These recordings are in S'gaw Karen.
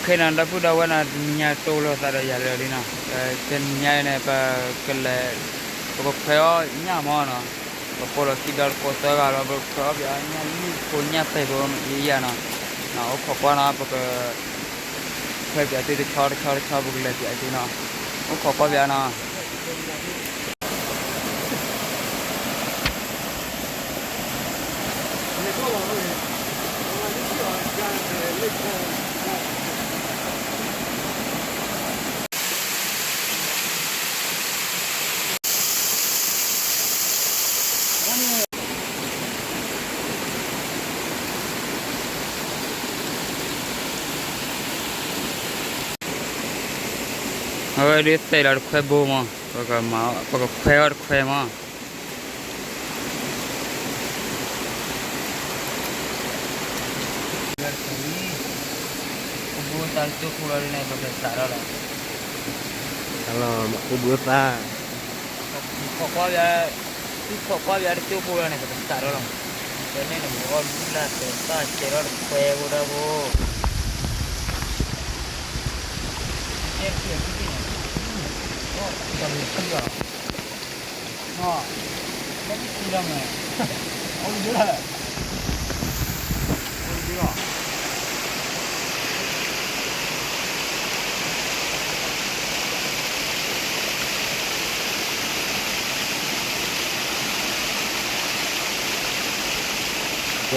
ဖဲနီၤ ဒီပုၢ်ဒီဝဲၢ်နီၤ တနံၤညါတိၢ်လိာ်သးဒီးယၤလၢာ်လံနီၤ, တနံၤညါအံၤန့ၣ် ပကလဲၤ ပကခွဲးအီၣ်ညၣ်မးနီၤ, ပပိာ်လီၤခံဒီတကိးသၢဂၤလီၤ ပကခွဲးအီၣ်ပှၤညၣ်လံၣ်ဖိညၣ်ပဲာ်ဖိမ့ၢ်အံၤယၤနီၤ, အိၣ်ခိးကွၢ်နီၤ ပက ခွဲးပှၤသုတဆီတဆီတဆီ ပကလဲၤပှၤသုနီၤ, အိၣ်ခိးကွၢ်ပှၤနီၤ. အဝဲဒုးသဲးလီၤတခွဲဘိမး, ပကခွဲးအီၣ်တခွဲမး. အိၣ်ဘှံးသါတကၠိဖိလီၤန့ၣ် ပကစးထီၣ်လီၤ. အိၣ်ဘှံးသါ, သုခိးကွၢ်ယၤတကၠိဖိလီၤန့ၣ် ပကစးထီၣ်လီၤ. ပန့ၣ်န့ၣ် ပအီၣ်ဘုလၢ်တဲာ်သၣ်ကဲထီၣ်တခွဲဖိဒီးဖိ က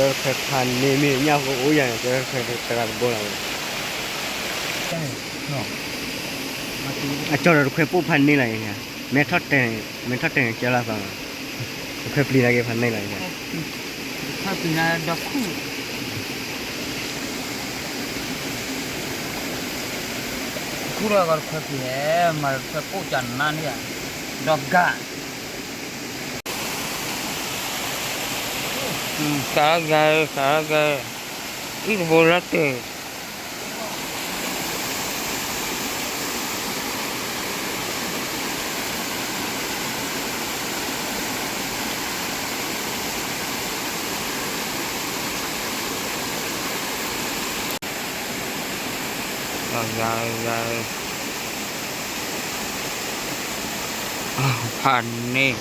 ဲခွဲးဖးန့ၢ်မ့ၢ်ညၣ်ဖိအိၣ်ယၤန့ၣ် ကဲခွဲးတဂၤတဘိလီၤ. အကၠီဒီးတခွဲးပိၢ်ဖးန့ၢ်လီၤအံၤ, မဲထီၣ်တဲာ်, မဲထီၣ်တဲာ်န့ၣ်ကၢလီၤသး, တခွဲးပျံၤလၢက့ၤဖးန့ၢ်လီၤအံၤ, တခွဲးပျံၤလၢဒီခူၣ် ခူၣ်ဒီးတခွဲးပျံၤ, မၤတခွဲးပိၢ်ကနါန့ၣ်ဧါ, ဒီးဂၤ စးဂၤ, စးဂၤ, အံၣ်တဘိလၢတၢ် ဂၤဂၤ, ဖးန့ၢ်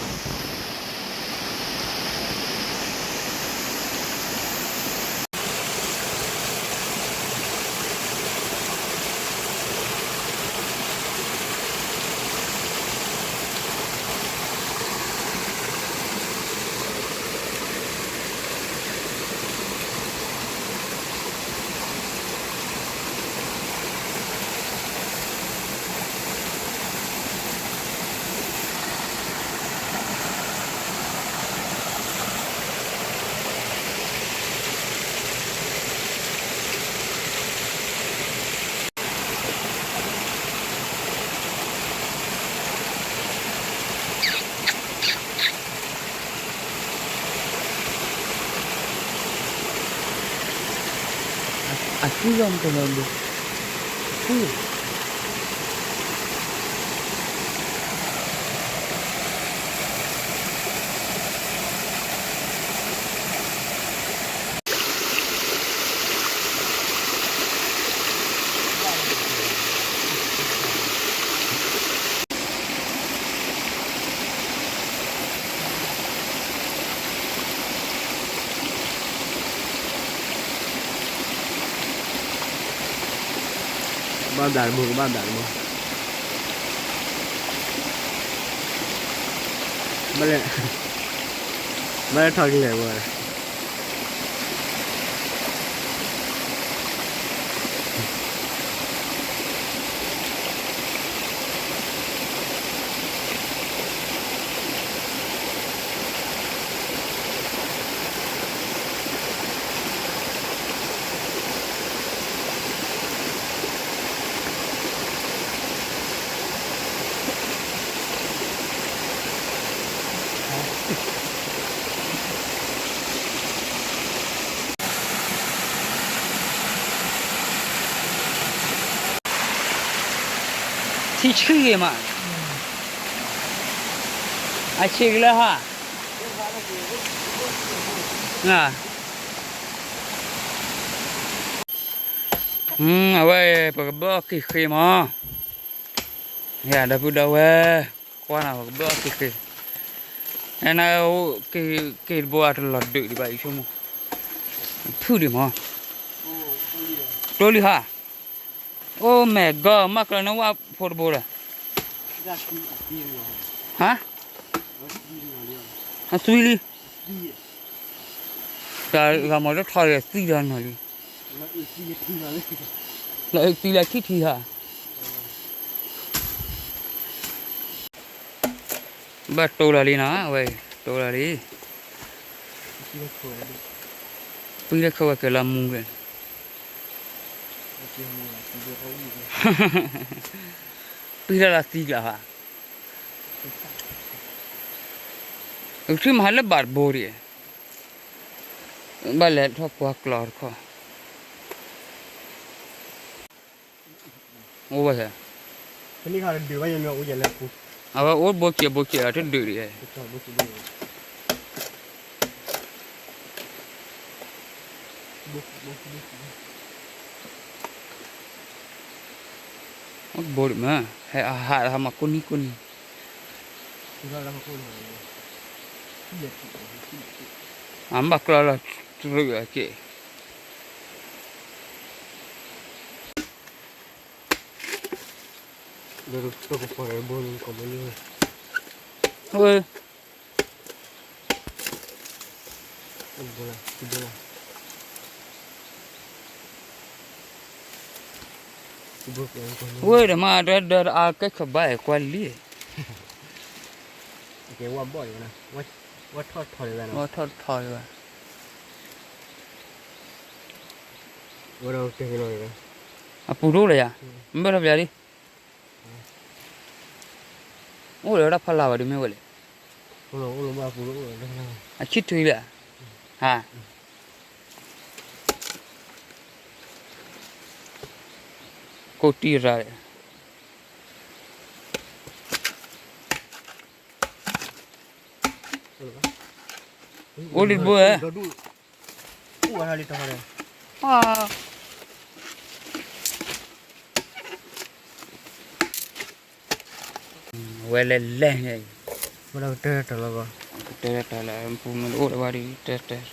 အကူလီၤမတၤလီၤဘိ, အကူ ဘၣ်ဘျးတဘိ ကဘၣ်ဘျးတဘိ, ဘၣ်လဲၣ်, ဘၣ်လဲၣ်ထီၣ်ကလဲာ်ဝဲ ထံဆှံဂ့ၤမး, အဆံးကလၢဟါ, ငါ အဝဲ ပကဘၢအီၣ်က့ၤဃ့မး, ယၤဒီပုၢ်ဒီဝဲၢ်, ကွၢ်နၤ ပကဘၢအီၣ်က့ၤဃ့, န က့ၤတဘိအတလီၤဒုးဒံးဘၣ် ယဆိကမိၣ်, ဖုၣ်ဒံးမး, တိလံဟါ, အိၣ်မဲာ်ဂီၤ မၢ်ကျၢၤန့ၢ်ဝၣ်ဖိတဘိဒီး, ဟါ, အသွံလံ, တၢ်ဂၤမၤလၢထီၣ်ဒီးသံဒီးနီၤလံ, လၢသံလၢခံထံၣ်ဟါ, ဘၣ်တိလီၤလံနီၤ အဝဲအံၤ, တိလီၤလံ, ပံလၢခိၣ်ဝဲကဲလီၤမူလဲၣ်, ပံထီၣ်လၢသံကျါဟါ, ပထံၣ်မဟါလၢဘၣ်တဘိဒံး, ဘၣ်လဲၤထီၣ်ကွၢ်ကျီတခီ, အိၣ်ဝဲ, အဝဲအိၣ်ဘိစဲးဘိစဲးအီၤတဒုးဒံး, အိၣ်ဘိဒံးမး ဟဲအဟးဟးမၤကိၢ်နံၤကိၢ်နံၤ, အဘၣ်ကျီလီၤတရုးအက့ၢ်, ဝဲ ဝဲဒီးမး ဒီးဒီးအကဲခဘၣ်ကွၢ်လံ, ဝဲထီၣ်ထီၣ်လံဘၣ်, အပူၤတအိၣ်လၢၤယၤ, မ့ၢ်ဘၣ်ထီၣ်ပျးလံ, အိၣ်ဒီးဝဲဒၣ်ဖီလာ်ဘၣ်ဒ်မ့ၢ်ဝဲလဲၣ်, အဆံၣ်ထွံလံ, ဟါ, ကိးတံၢ်ရၤ အိၣ်လံတဘိဧါ, ဝဲလဲၤလဲၤန့ၣ်, တၢ်လီၤ, တၢ်လီၤ ပူၤမ့ၢ်တအိၣ်ဒီးဘၣ်ဒီး တၢ်တၢ်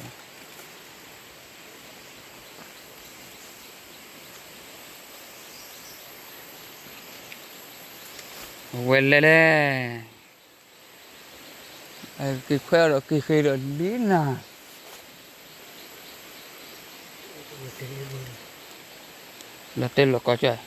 ဝဲလဲၤလဲၤ, က့ၤခွဲးဒီးက့ၤဃ့ဒီးလံနၤ, လီၤတဲာ်လီၤကီကၢ်